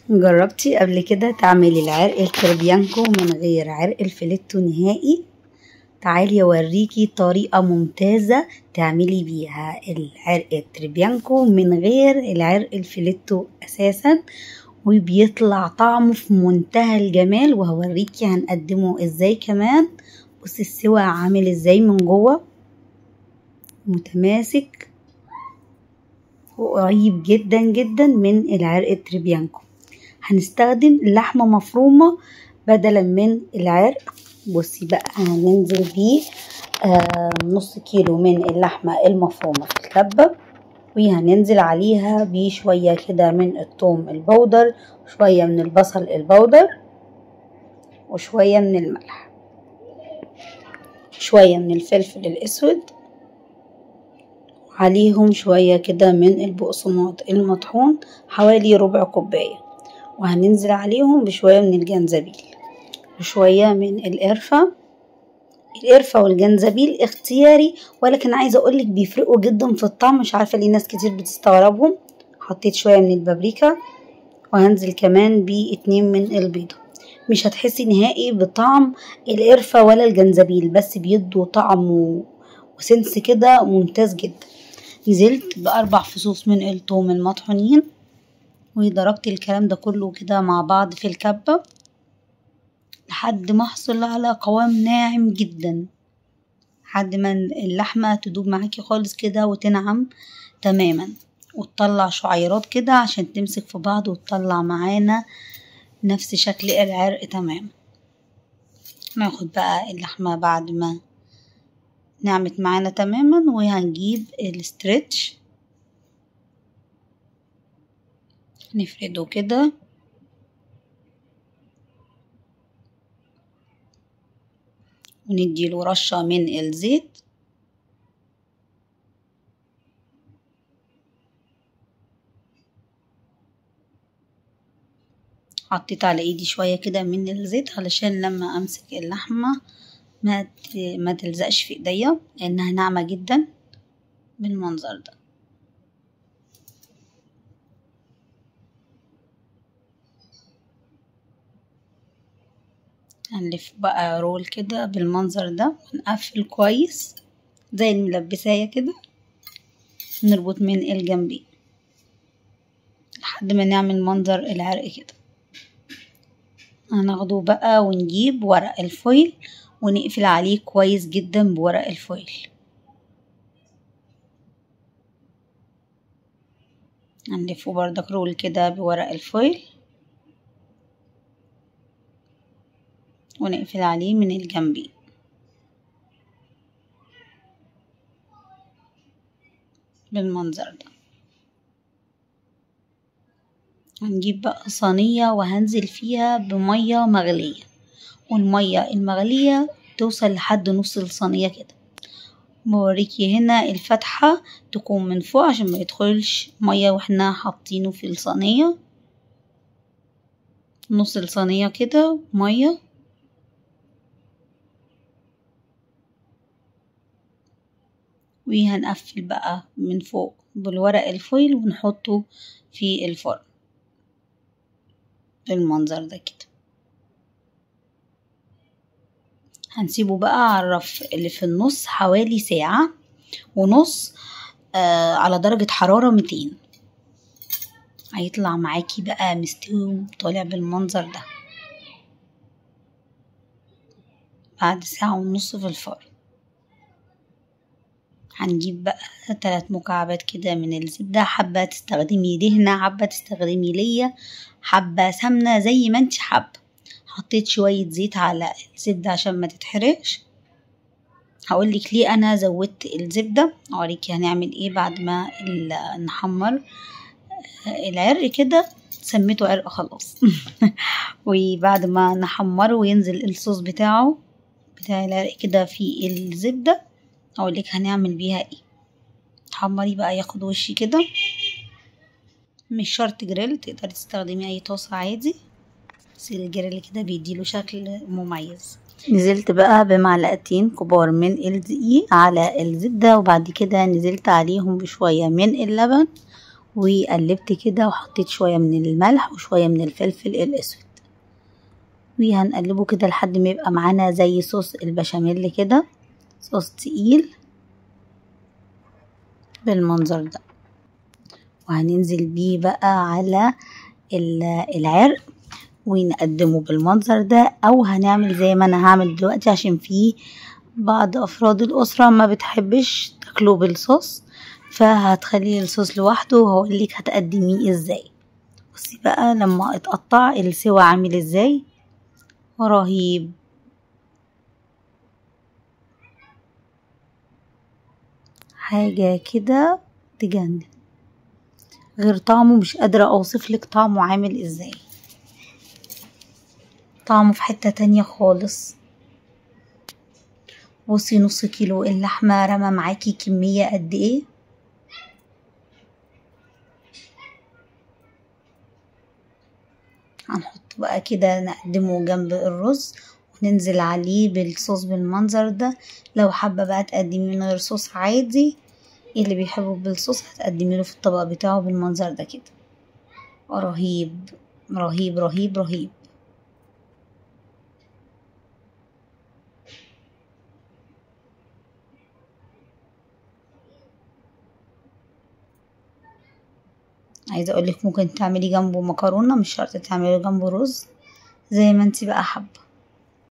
جربتي قبل كده تعملي العرق التربيانكو من غير عرق الفليتو نهائي؟ تعالي اوريكي طريقة ممتازة تعملي بيها العرق التربيانكو من غير العرق الفليتو اساسا، وبيطلع طعمه في منتهى الجمال، وهوريكي هنقدمه ازاي كمان. بصي السوا عامل ازاي من جوه، متماسك وقريب جدا جدا من العرق التربيانكو. هنستخدم لحمة مفرومة بدلا من العرق. بصي بقى هننزل بيه نص كيلو من اللحمة المفرومة في الكبة، وهننزل عليها بشوية كده من الثوم البودر، وشوية من البصل البودر، وشوية من الملح، شوية من الفلفل الاسود، عليهم شوية كده من البقسماط المطحون حوالي ربع كوباية، وهننزل عليهم بشوية من الجنزبيل وشوية من القرفة. القرفة والجنزبيل اختياري، ولكن عايزة اقولك بيفرقوا جدا في الطعم، مش عارفة ليه ناس كتير بتستغربهم. حطيت شوية من البابريكا، وهنزل كمان ب2 من البيضة. مش هتحسي نهائي بطعم القرفة ولا الجنزبيل، بس بيدوا طعم وسنس كده ممتاز جدا. نزلت ب4 فصوص من الثوم المطحونين، وضربت الكلام ده كله كده مع بعض في الكبة لحد ما احصل على قوام ناعم جدا، لحد ما اللحمة تدوب معاكي خالص كده وتنعم تماما، وتطلع شعيرات كده عشان تمسك في بعض وتطلع معانا نفس شكل العرق تمام. ناخد بقى اللحمة بعد ما نعمت معانا تماما، وهنجيب ال stretch نفرده كده، ونديله رشة من الزيت، حطيت على ايدي شوية كده من الزيت علشان لما امسك اللحمة ما تلزقش في ايديا، لانها ناعمة جدا بالمنظر ده. هنلف بقى رول كده بالمنظر ده، ونقفل كويس زي الملبساية كده، نربط من الجنبين لحد ما نعمل منظر العرق كده. هناخده بقى ونجيب ورق الفويل ونقفل عليه كويس جدا بورق الفويل. هنلفه بردك roll كده بورق ال foil، ونقفل عليه من الجنبين. بالمنظر ده. هنجيب بقى صينية وهنزل فيها بمية مغلية، والمية المغلية توصل لحد نص الصينية كده. بوريكي هنا الفتحة تكون من فوق عشان ما يدخلش مية واحنا حاطينه في الصينية. نص الصينية كده مية، وهنقفل بقى من فوق بالورق الفويل ونحطه في الفرن بالمنظر ده كده. هنسيبه بقى على الرف اللي في النص حوالي 1.5 ساعة على درجة حرارة 200. هيطلع معاكي بقى مستوي طالع بالمنظر ده بعد 1.5 ساعة في الفرن. هنجيب بقى 3 مكعبات كده من الزبدة، حابة تستخدمي دهنة، حابة تستخدمي ليا، حابة سمنة، زي ما انت حابة. حطيت شوية زيت على الزبدة عشان ما تتحرقش. هقولك ليه انا زودت الزبدة، اوريكي هنعمل ايه بعد ما نحمر العرق كده. سميته عرق خلاص. وبعد ما نحمره وينزل الصوص بتاعه بتاع العرق كده في الزبدة، اقولك هنعمل بيها ايه. تحمري بقى ياخد وشي كده، مش شرط جريل، تقدري تستخدمي اي طاسة عادي، بس الجريل كده بيديله شكل مميز. نزلت بقى بمعلقتين كبار من الدقيق على الزبدة، وبعد كده نزلت عليهم بشوية من اللبن، وقلبت كده وحطيت شوية من الملح وشوية من الفلفل الاسود، وهنقلبه كده لحد ما يبقى معانا زي صوص البشاميل كده، صوص تقيل بالمنظر ده. وهننزل بيه بقى على العرق ونقدمه بالمنظر ده، او هنعمل زي ما انا هعمل دلوقتي، عشان فيه بعض افراد الاسرة ما بتحبش تاكله بالصوص، فهتخلي الصوص لوحده وهقولك هتقدميه ازاي. بصي بقى لما اتقطع السوا عامل ازاي، رهيب. حاجة كده تجنن، غير طعمه مش قادرة اوصفلك طعمه عامل ازاي، طعمه في حتة تانية خالص. بصي نص كيلو اللحمة رمى معاكي كمية قد ايه. هنحط بقى كده نقدمه جنب الرز وننزل عليه بالصوص بالمنظر ده. لو حابة بقى تقدميه من غير صوص عادي، اللي بيحبه بالصوص هتقدمي له في الطبق بتاعه بالمنظر ده كده. رهيب رهيب رهيب رهيب. عايزه اقولك ممكن تعملي جنبه مكرونه، مش شرط تعملي جنبه رز، زي ما انتي بقى حابة.